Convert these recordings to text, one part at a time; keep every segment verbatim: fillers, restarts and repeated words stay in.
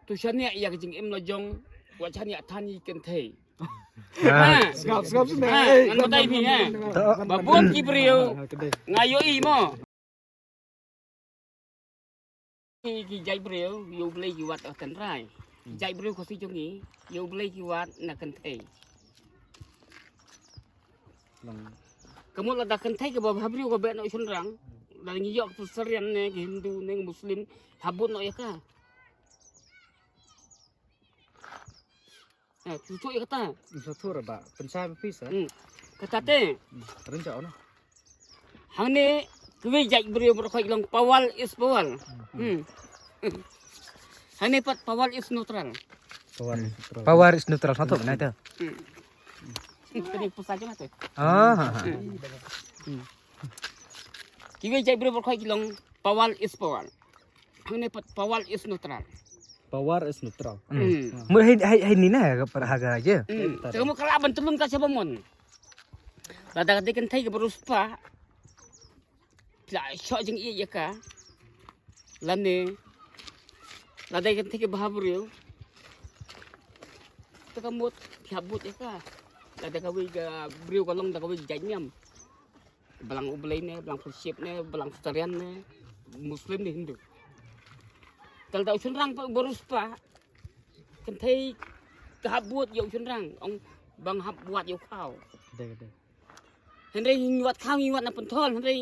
To shaniah ïa ka jingim la jong, wat shaniah than ïa ki kynthei. Ah. Ha. Sngap, sngap sngap. Ha, ngan batai phi, ha. Ba bun ki briew. Nga ïohi mo. Ki, ki jait briew, ïa U Blei ki wad ha tynrai. Jait briew Khasi jong ngi, ïa U Blei ki wad na kynthei. Ka mut lada kynthei kaba bhabriew ka beh noh shynrang, lada ngi ïoh ka sarian ne ka Hindu ne ka Muslim, hap bud noh ïa ka. Eh, phi shu ïa kata. Sa thur ba pynshai ba phi sa. Hmm. Kata te. Hmm. Rynjah ono. Hangne kiwei jait briew baroh khoit ki long power is power. Hmm. Hangne pat power is neutral. Power is neutral. Power is neutral. Satu na itu. Hmm. Kini pusat je mata. Ah. Hmm. Kiwei jait briew baroh khoit ki long power is power. Hangne pat power is neutral. Power is neutral. Hmm. Mut hai, hai, hai ni na ka para haga je. Hmm. Te ka mut ka lah ban tylun ka shaba mon. Lada ka dei kynthei kaba riewspah, phi la shoh jingïeit ïa ka. Lane lada ka dei kynthei kaba bhabriew, te ka mut phi hap bud ïa ka. Lada kawei ka briew ka long da kawei ka jait niam. Balang U Blei ne, balang Purshit ne, balang Sutarian ne, Muslim ne, Hindu. Te lada u shynrang pat uba riewspah, kynthei ka hap bud ïa u shynrang, ong bang hap wad ïa u khaw. Ka dei, ka dei. Hynrei ngi wad khaw, ngi wad na pynthol, hynrei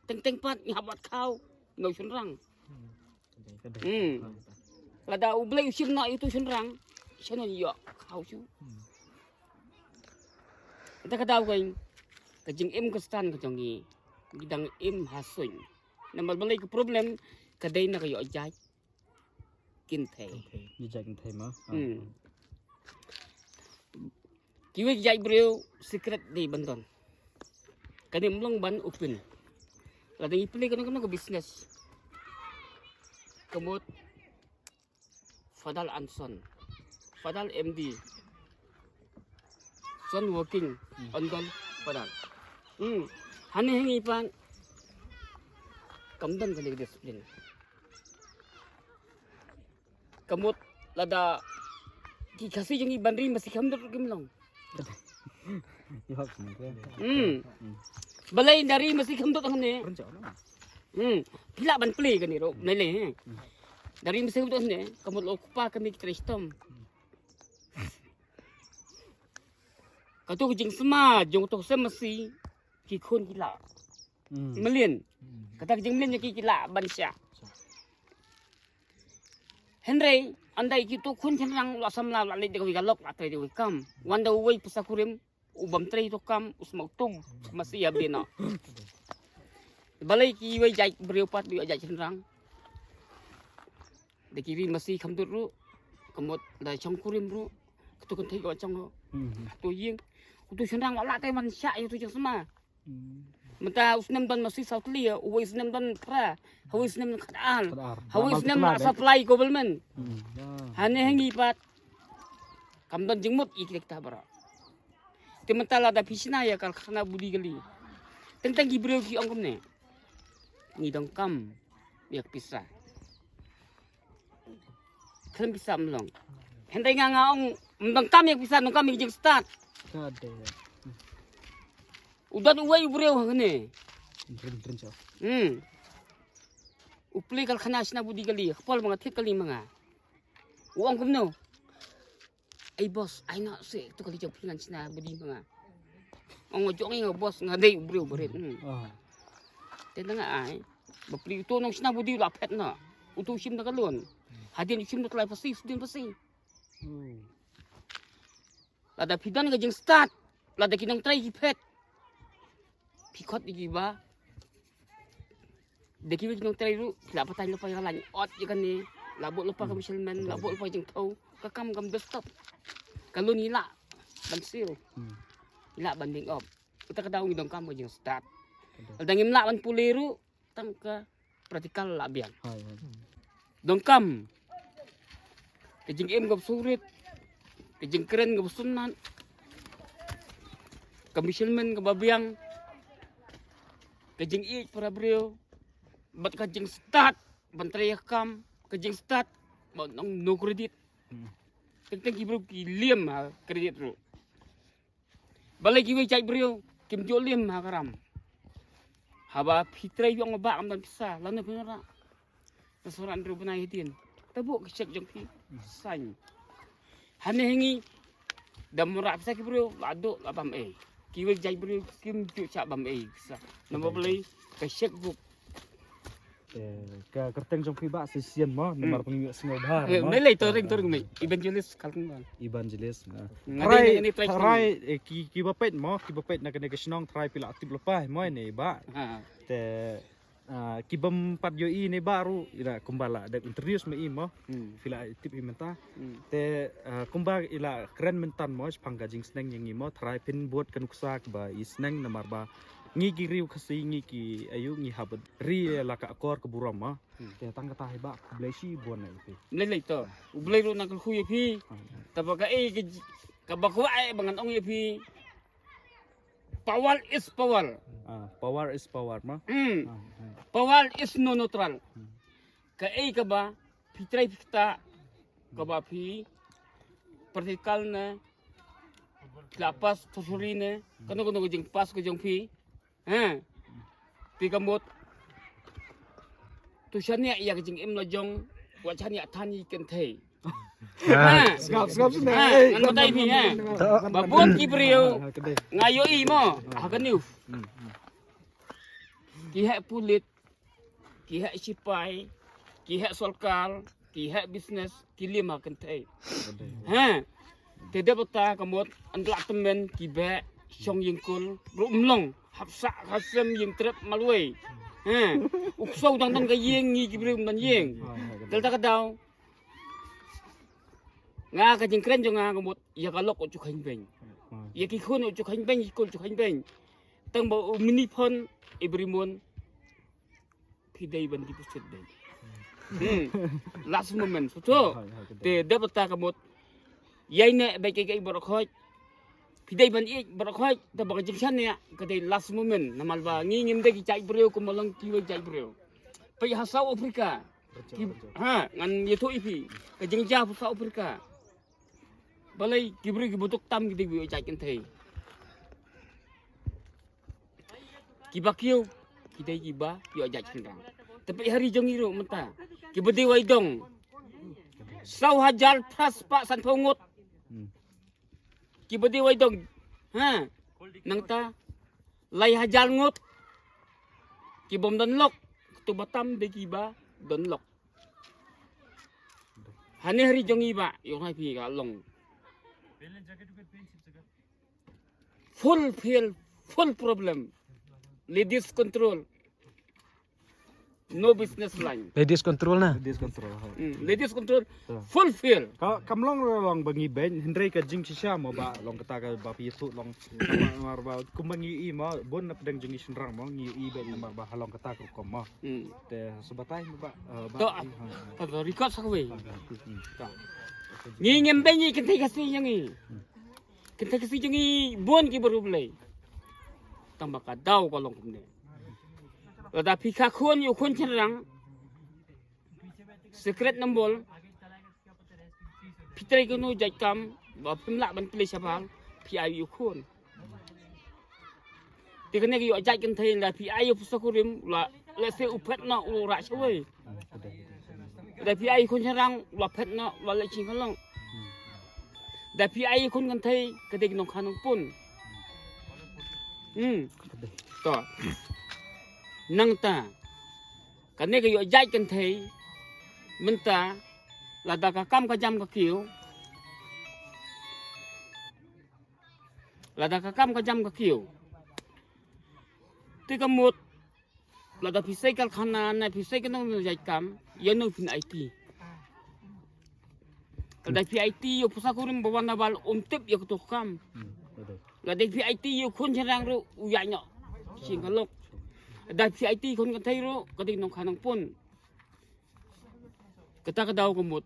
teng teng pat ngi hap wad khaw na u shynrang. Hmm. Ka dei, ka dei. Hmm. Lada U Blei u shim noh ïa utu u shynrang, shano ngi ïoh khaw shuh. Hmm. Te ka daw ka, ka jingim Khristan ka jong ngi, ngi dang im ha suiñ. Namar balei ka problem ka dei na ka ïoh jait kynthei. Kynthei. Ïa jait kynthei ma. Hmm. Kiwei ki jait briew secret dei ban don. Kane ym long ban open. Lada ngi plie kano kano ka business, ka mut Father and son. Father M D. Son working. Hmm. Under father. Hmm. Hangne ha ngi pat kam don kane ka discipline. Ka mut lada ki Khasi jong ngi ban ri masi kham dut kim long. Ïa hok sini ke. Hmm. Hmm. Balei da ri masi kham dut hangne. Rynjah ono. Hmm. Phi lah ban plie kane ruh, nai le, eh. Hmm. Da ri masi kham dut hangne, ka mut la u kpa ka mei ki trei shitom. Kato ka jingsma jong kato ka sem masi ki khun ki lah. Hmm. Mlien. Hmm. Kata ka jingmlien jong ki ki lah ban shah. Shah. Hynrei ynda kito khun shynrang la samla, la leit da kawei ka lok, la trei da kawei ka kam. Wan da uwei pisa kurim, u bym trei to kam, u sma u tub masi ïa bino. Balei kiwei jait briew pat, kiwei jait shynrang, da ki ri masi kham dut ruh, ka mut da shong kurim ruh, kato kynthei ka shong ruh. Hmm. Kato ïing, uto u shynrang la lah te ban shah ïa uto u jingsma. Hmm. Mynta u snem don masi saw tylli, uwei u snem don phra, hawei u snem don khatar. Khatar. Hawei u snem la supply government. Hmm. Hangne ha ngi pat kam don jingmut ïa kita baroh. Te mynta lada phi shna ïa ka karkhana budi kali, teng teng ki briew ki ong kumne, ngi donkam ïa ka pisa. Khlem pisa ym long. Hynrei nga nga ong, ym donkam ïa ka pisa, donkam ïa ka jingstad. Ka dei. U don uwei u briew hangne. Drin, drin, sir. Hmm. U plie karkhana shna budi kali, kpol ma nga, thied kali ma nga. U ong kumno? Ai boss, ai noh seh, to kali jong phi ngan shna budi ma nga. Ong nga jong nga boss, nga dei u briew barit. Hmm. Ah. Te nga ai. Ba plie uto u nongshna budi u la phet noh. Uto u shim da ka loan. Hadien u shim da ka lai phasi, sdien phasi. Hmm. Lada phi don ka jingstad, lada ki nongtrei ki phet, phi khot ïa kiba, da kiba ki nongtrei ruh, phi la batai lypa ïa ka lain ot ïa kane, la buh lypa ka Michelin, la buh lypa ka jingthew, ka kam kam desktop. Ka loan ngi lah ban siew. Hmm. Ngi lah ban beng op. Kata ka daw ngi donkam ka jingstad. Lada ngim lah ban pule ruh, tang ka practical la biang. Hai, hai. Donkam ka jingim kaba surit, ka jingkren kaba sumnat, ka Michelin kaba biang, ka jingïeit para briew, bad ka jingstad ban trei ka kam, ka jingstad Nong no credit. Teng teng ki briew ki liam ha credit ruh. Balei kiwei jait briew kim ju liam ha ka ram. Haba phi trei ïong ba kam don pisa lano phi nara. Ka sura ndru bnai hitin. Tabu ki check jong phi. Sign. Hane hangi da mura pisa ki briew la do la bam ei. Kiwei jait briew kim ju cha bam ei pisa. Namar balei ka check book. Ka kyrteng jong phi ba shisien mo namar phi ngi sngewbha. Mei lei to ring to ring mei. Evangelist Kalkun. Evangelist. Trai trai ki ba peit mo ki ba peit na kane ka shnong trai phi la tip lepas mo ne ba. Te ki bym pat ïohi ne ba ruh ila kumba la dep introduce ma i mo. Phi la tip i mynta. Te kumba ila kren mynta mo shaphang ka jingsneng ïa ngi mo trai phin bud ka nuksa ba i sneng namar ba ngi ki riew Khasi ngi ki ayu ngi hap ri la ka akor ka burom mo. Te tang kata hi ba khublei shibun na i phi. Mlei lei to. U Blei ruh na ka khu ïa phi. Te ba ka ei ka ba kwah ba ngan ong ïa phi. Power is power. Power is power ma. Power is no neutral. Ka ei ka ba phi trai phi kta ka ba phi practical ne la pass theory ne kano kano ka jing pass ka jong phi. Ha. Phi ka mut tu shania ïa ka jingim la jong wa shania than i kynthei. Sngap sngap sngap. Ngan batai phi ha. Ba bun ki briew nga ïohi mo ha ka news. Ki heh pulit, ki heh sipai, ki heh sorkar, ki heh business, ki liam ha kynthei. Ha. Te dep ta ka mut an dlak tymmen ki beh shong ïing kul ruh mlong hap sah ha sem ïing trep malwei. Ha. U ksew dang don ka ïing ngi ki briew don ïing. Tel ta ka daw. Nga ka jingkren jong nga ka mut ïa ka lok u chu khaiñ beng. Ïa ki khun u chu khaiñ beng, ki kul chu khaiñ beng. Tang ba u mini phone every month. Phi dei ban deposit dei. Last moment suto. Te dep ta ka mut. Ïai ne ba kai kai borok khoj. Phi dei ban i borok khoj te ba ka jingchan ne ka dei last moment namar ba ngi ngim dei ki jait briew kum long ki wei jait briew. Phi ha South Africa. Ha ngan ïathuh ïa phi ka jingjia ha South Africa. Balei ki briew ki butuk tam ki dei wei jait kynthei. Ki ba kiew ki dei ki ba ïoh jait khynrang. Te peit ha ri jong ngi ruh mynta ki ba dei wai dong saw hajar phra spah sanphew ngut. Ki ba dei wai dong ha nangta lai hajar ngut. Ki bym don lok tu ba tam dei ki ba don lok. Hane ha ri jong ngi ba ïoh hai phi ka long. Full fail, full problem. Ladies control. No business line. Ladies control na. Ladies control. Ladies control. Full fail. Ka kam long long ba ngi ben hynrei ka jingshisha mo ba long kata ka ba phi tu long. Mar ba kum ba ngi i mo bun na pdeng jong ngi shynrang mo ngi i ben mar ba halong kata ka rukom mo. Te sebatai mo ba. To. Ka record sa kawei. Ngi ngem ben ngi kynthei Khasi ngi. Kynthei Khasi jong ngi bun ki baru Blei. Tang ba ka daw ka long kumne. Lada phi kha khun ïa u khun shynrang. Secret number. Phi trei kano jait kam ba phim lah ban plie shabar phi ai ïa u khun. Te kane ka ïoh jait kynthei lada phi ai ïa u pisa kurim la lehse u phet noh u rah shawei. Lada phi ai ïa u khun shynrang u la phet noh u la leh shin ka long. Lada phi ai ïa u khun kynthei ka dei ka nongkha nongpun. Hmm. To. Nangta kane ka ïoh jait kynthei mynta lada ka kam ka jam ka kiew. Lada ka kam ka jam ka kiew. Te ka mut lada phi sei karkhana ne phi sei ka nong jait kam ïa no phin aiti. Lada phi aiti ïa u pisa kurim ba wan na bal um tip ïa ka tu kam. Lada phi aiti ïa u khun shynrang ruh u ïaid noh shin ka lok. Lada phi aiti khun kynthei ruh ka dei nongkha nongpun. Kata ka daw ka mut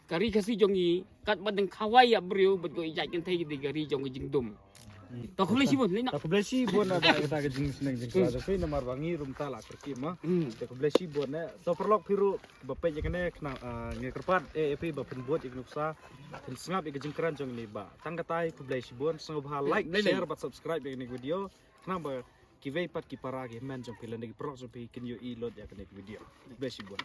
ka ri Khasi jong ngi katba dang khawai ïa briew bad ko i jait kynthei ki dei ka ri jong ka jingdum. To khublei shibun, lei na. To khublei shibun na ba kata ka jingsneng jingkyrpad jong phi namar ba ngi ruh mynta la kyrkieh ma. To khublei shibun eh. To paralok phi ruh ba peit ïa kane khnang, ah, ngi kyrpad eh ïa phi ba phin bud ïa ka nuksa. Phin sngap ïa ka jingkren jong ngi ba. Tang katai khublei shibun, sngewbha like, share bad subscribe ïa kane ka video. Khnang ba kiwei pat ki para ki hynmen jong phi lane ki paralok jong phi kin ïohi lut ïa kane ka video. Khublei shibun.